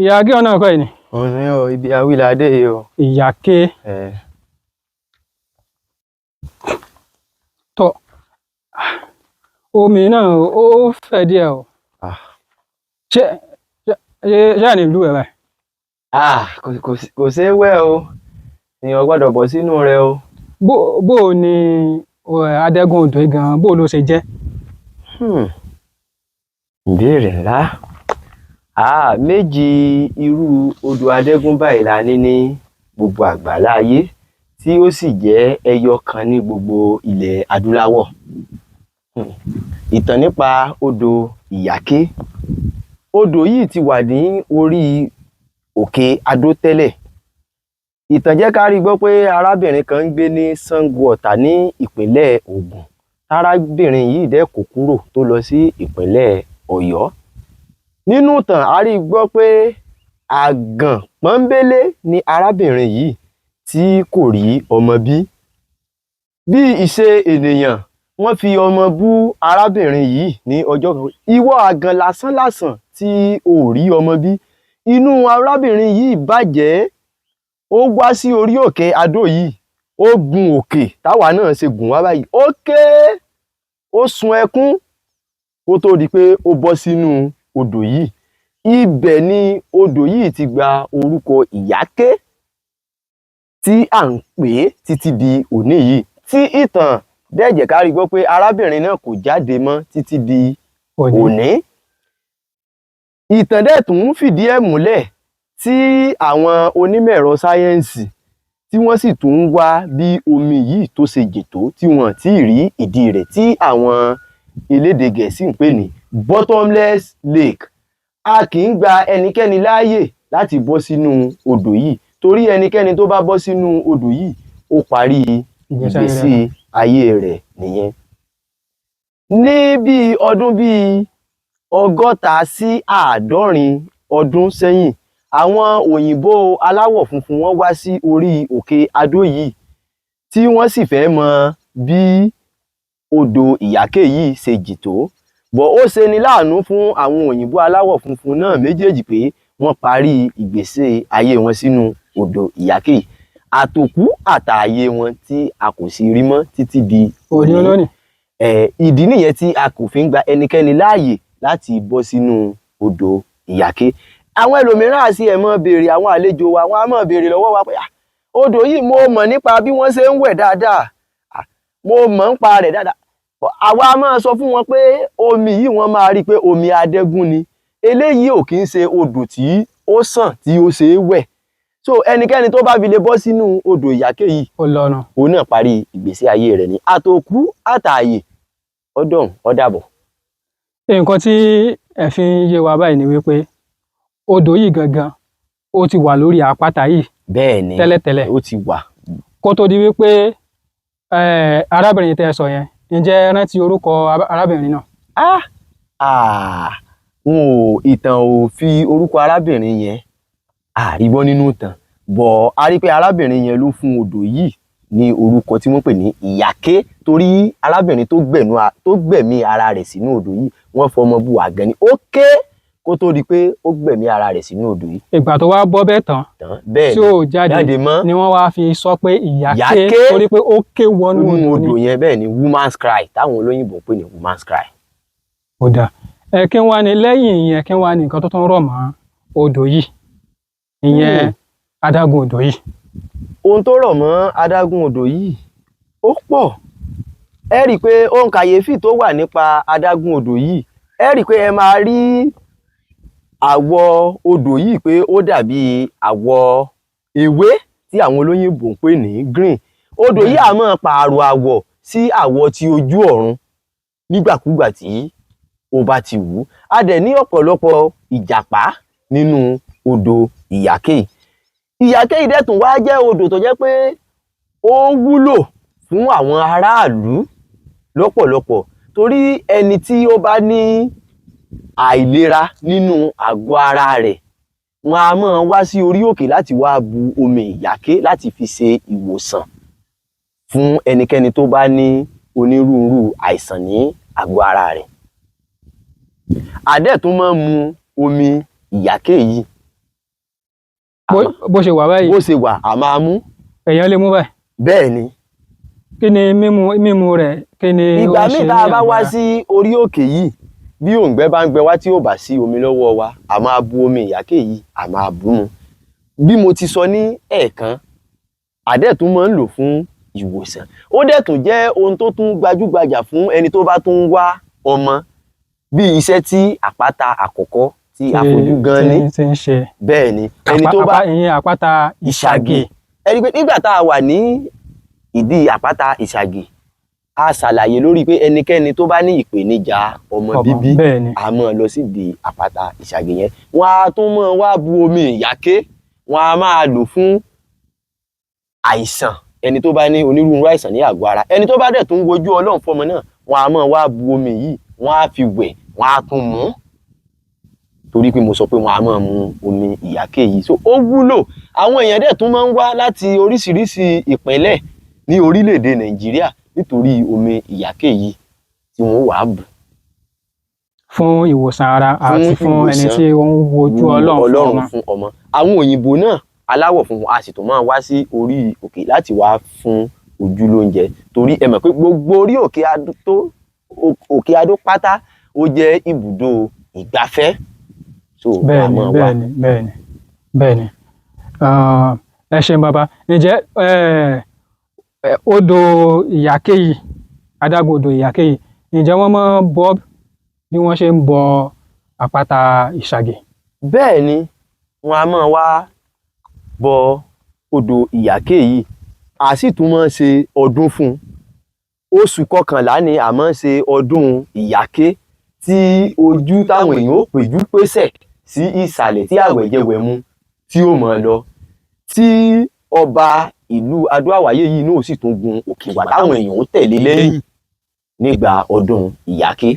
Ìyàké ọ̀nà ọkọ yìí ni. Òun ni o, ibi awíládé yìí o. Ìyàké. Ẹ. Tọ, omi náà ó fẹ̀ díẹ̀ o. Ah. Ṣé ṣé ṣé àní ìlú ẹ̀ báyìí? Ah, kò ṣeé wẹ̀ o, èèyàn gbọ́dọ̀ bọ́ sínú rẹ̀ o. Bó o ní adágún odò yìí gan, bó o ló ṣe jẹ́? Ìbéèrè ńlá. Ah, méjì irú odò adẹ́gún báyìí la ní ní gbogbo àgbálá ayé, tí ó sì jẹ́ ẹyọ kan ní gbogbo ilẹ̀ adúláwọ̀. Ìtàn nípa odò Ìyáké. Odò yìí ti wà ní orí òkè Adó tẹ́lẹ̀. Ìtàn jẹ́ ká rí gbọ́ pé arábìnrin kan ń gbé ní Ṣàngó Ọ̀tà ní ìpínlẹ̀ Ògùn. Arábìnrin yìí dẹ̀ kó kúrò tó lọ sí ìpínlẹ̀ Ọ̀yọ́. Nínú ìtàn, a rí gbọ́ pé àgàn pọ́nbélé ni arábìnrin yìí tí kò rí ọmọ bí. Bí ìṣe ènìyàn, wọ́n fi ọmọ bú arábìnrin yìí ní ọjọ́ kan. Ìwọ àgàn lásánlàsàn tí o ò rí ọmọ bí. Inú arábìnrin yìí bàjẹ́, ó wá sí orí òkè Adó yìí, ó gun òkè táwa náà ṣe gùn wá báyìí, ó ké, ó sun ẹkún kó tó di pé ó bọ́ sínú odò yìí. Ibẹ̀ ni odò yìí ti gba orúkọ Ìyáké tí à ń pè é títí di òní yìí, tí ìtàn dẹ̀ jẹ́ ká rí gbọ́ pé arábìnrin náà kò jáde mọ́ títí di òní. Ìtàn dẹ̀ tún fìdí ẹ̀ múlẹ̀ tí àwọn onímọ̀ ẹ̀rọ sáyẹ́ǹsì tí wọ́n sì tún ń wá bí omi yìí tó ṣe jìn tó, tí wọ́n tí ì rí ìdí rẹ̀, tí àwọn elédè Gẹ̀ẹ́sì ń pè ní bottomless lake. A kì í gba ẹnikẹ́ni láàyè láti bọ́ sínú odò yìí, torí ẹnikẹ́ni tó bá bọ́ sínú odò yìí, ó parí ìgbésí ayé rẹ̀ nìyẹn. Ní bí ọdún bíi 60 sí 70 ọdún sẹ́yìn, àwọn òyìnbó aláwọ̀ funfun wọ́n wá sí orí òkè Adó yìí, tí wọ́n sì fẹ́ mọ bí odò Ìyáké yìí ṣe jìn tó. Bọ̀ ó ṣe ni láàánú fún àwọn òyìnbó aláwọ̀ funfun náà méjèèjì pé wọ́n parí ìgbésí ayé wọn sínú odò Ìyáké yìí, àtòkú àtààyè wọn tí a kò sì rí mọ́ títí di òní olónìí. Ìdí nìyẹn tí a kò fi ń gba ẹnikẹ́ni láàyè láti bọ́ sínú odò Ìyáké. Àwọn ẹlòmíràn á sì ẹ̀ mọ́ béèrè, àwọn àlejò wa, wọ́n á mọ́ béèrè lọ́wọ́ wa pé odò yìí, mo mọ̀ nípa bí wọ́n ṣe ń wẹ̀ dáadáa, mo mọ̀ nípa rẹ̀ dáadáa. Àwa máa sọ fún wọn pé omi yìí, wọ́n máa rí i pé omi adẹ́gún ni eléyìí, ò kì í ṣe odò tí ó sàn tí ó ṣe é wẹ̀. So ẹnikẹ́ni tó bá fi lè bọ́ sínú odò Ìyáké yìí, ó lọ́nà, òun náà parí ìgbésí ayé rẹ̀ ní àtòkú àtààyè ọdọ̀hún ọ̀dàbọ̀. Nǹkan tí ẹ fi ń yé wa báyìí ni wípé odò yìí gangan ó ti wà lórí àpáta yìí. Bẹ́ẹ̀ ni. Tẹ́lẹ̀tẹ́lẹ̀. Ó ti wà. Kó tó di wípé arábìnrin tẹ́ ẹ sọ yẹn, ǹjẹ́ ẹ rántí orúkọ arábìnrin náà? Ah, n ò, ìtàn ò fi orúkọ arábìnrin yẹn àrígbọ́ nínú ìtàn bọ̀. A rí pé arábìnrin yẹn ló fún odò yìí ní orúkọ tí wọ́n pè ní Ìyáké, torí arábìnrin tó gbẹ̀mí ara rẹ̀ sínú odò yìí, wọ́n fọmọ bu àgàn ni, ó ké kó tó di pé ó gbẹ̀mí ara rẹ̀ sínú odò yìí. Ìgbà tó wá bọ́ bẹ́ẹ̀ tán tán, bẹ́ẹ̀ tí ò jáde, jáde mọ́, ni wọ́n wá fi sọ pé Ìyáké, Ìyáké. torí pé ó ké wọnú nínú odò odò ni. yẹn. Bẹ́ẹ̀ ni, woman's cry táwọn olóyìnbó ń pè ní woman's cry. Ó dáa. Ẹ kí wá ní lẹ́yìn ìyẹn, kí wá ní nǹkan tó tún rọ̀ mọ́ odò yìí, ìyẹn adágún odò yìí? Ohun tó rọ̀ mọ́ adágún odò yìí ó pọ̀. Ẹ rí i pé ohun kàyéfì tó wà nípa adágún odò yìí, ẹ rí i pé ẹ máa rí àwọ̀ odò yìí pé ó dàbí àwọ̀ ewé tí àwọn olóyìnbó ń pè ní green. Odò yìí á máa pààrọ̀ àwọ̀ sí àwọ̀ ti ojú ọ̀run nígbàkúgbà tí ó bá ti wù ú. A dẹ̀ ní ọ̀pọ̀lọpọ̀ ìjàpá nínú odò Ìyáké yìí. Ìyáké yìí dẹ̀ tún wá jẹ́ odò tó jẹ́ pé ó wúlò fún àwọn aráàlú lọ́pọ̀lọpọ̀, torí ẹni tí ó bá ní àìlera nínú àgọ́ ara rẹ̀, wọn a máa wá sí orí òkè láti wá bu omi Ìyáké láti fi ṣe ìwòsàn fún ẹnikẹ́ni tó bá ní onírúurú àìsàn ní àgọ́ ara rẹ̀. A dẹ̀ tún máa ń mu omi Ìyáké yìí. Bó ṣe wà báyìí? Bó ṣe wà, a máa mú. Èèyàn lè mú báyìí? Bẹ́ẹ̀ ni. Kí ni mímu rẹ̀, kí ni ó Ìgbà ń míì ṣe tá a ní bá àgọ́ wá ara? sí orí òkè yìí, bí òǹgbẹ bá ń gbẹ wá tí ò bá sí omi lọ́wọ́ wa, a máa bu omi ìyáké yìí, a máa bù mu. Bí mo ti sọ ní ẹ̀ẹ̀kan, àdẹ̀ tún máa ń lò fún ìwòsàn. Ó dẹ̀ tún jẹ́ ohun tó tún gbajúgbajà fún ẹni tó bá tún wá ọmọ, bí iṣẹ́ tí àpáta àkọ́kọ́ tí a fojú gan ní tí ń ṣe. Bẹ́ẹ̀ ni, ẹni tó bá Ìyẹn àpáta Ìṣàgè. Ẹni pé nígbà tá a wà ní ìdí àpáta Ìṣàgè, a ṣàlàyé lórí pé ẹnikẹ́ni tó bá ní ìpèníjà ọmọ Ọmọ, bíbí, bẹ́ẹ̀ ni. a máa lọ sídìí àpáta Ìṣàgè yẹn, wọ́n á tún máa wá bu omi ìyáké, wọ́n á máa lò fún àìsàn, ẹni tó bá ní onírúurú àìsàn ní àgọ́ ara. Ẹni tó bá dẹ̀ tún wojú Ọlọ́run fọmọ náà, wọ́n á máa wá bu omi yìí, wọ́n á fi wẹ̀, wọ́n á tún mú, torí pé mo sọ pé wọ́n á máa mu omi ìyáké yìí. So ó wúlò. Àwọn èèyàn dẹ̀ tún máa ń wá láti oríṣiríṣi ìpínlẹ̀ ní orílẹ̀-èdè Nàìjíríà nítorí omi ìyáké yìí tí wọ́n wàá bù. Fún ìwòsàn ara àti fún ẹni ìwòsàn. tí ó ń wojú Ọlọ́run fún Ọlọ́run ọmọ. Fún ọmọ. Àwọn òyìnbó náà aláwọ̀ funfun a sì tún máa wá sí orí òkè láti wá fún ojú lóúnjẹ, torí ẹ mọ̀ pé gbogbo orí òkè Adó tó òkè Adó pátá, ó jẹ́ ibùdó ìgbafẹ́, so a Bẹ́ẹ̀ni. máa wá. Bẹ́ẹ̀ni. Ah, ẹ ṣeun bàbá. Ǹjẹ́ odò Ìyáké yìí, adágún odò Ìyáké yìí, ǹjẹ́ wọ́n máa ń bọ bí wọ́n ṣe ń bọ àpáta Ìṣàgè? Bẹ́ẹ̀ ni, wọn a máa wá bọ odò Ìyáké yìí, a sì tún máa ń ṣe ọdún fún un. Oṣù kọkànlá ni a máa ń ṣe ọdún Ìyáké, tí ojú táwọn èèyàn ó péjú pésẹ̀ sí ìsàlẹ̀, tí àwẹ̀jẹwẹ̀mu tí ó máa lọ, tí ọba ìlú Adó-Àwáyé yìí náà sì tún gun òkè wá, táwọn èèyàn ó tẹ̀lé lẹ́yìn nígbà ọdún Ìyáké.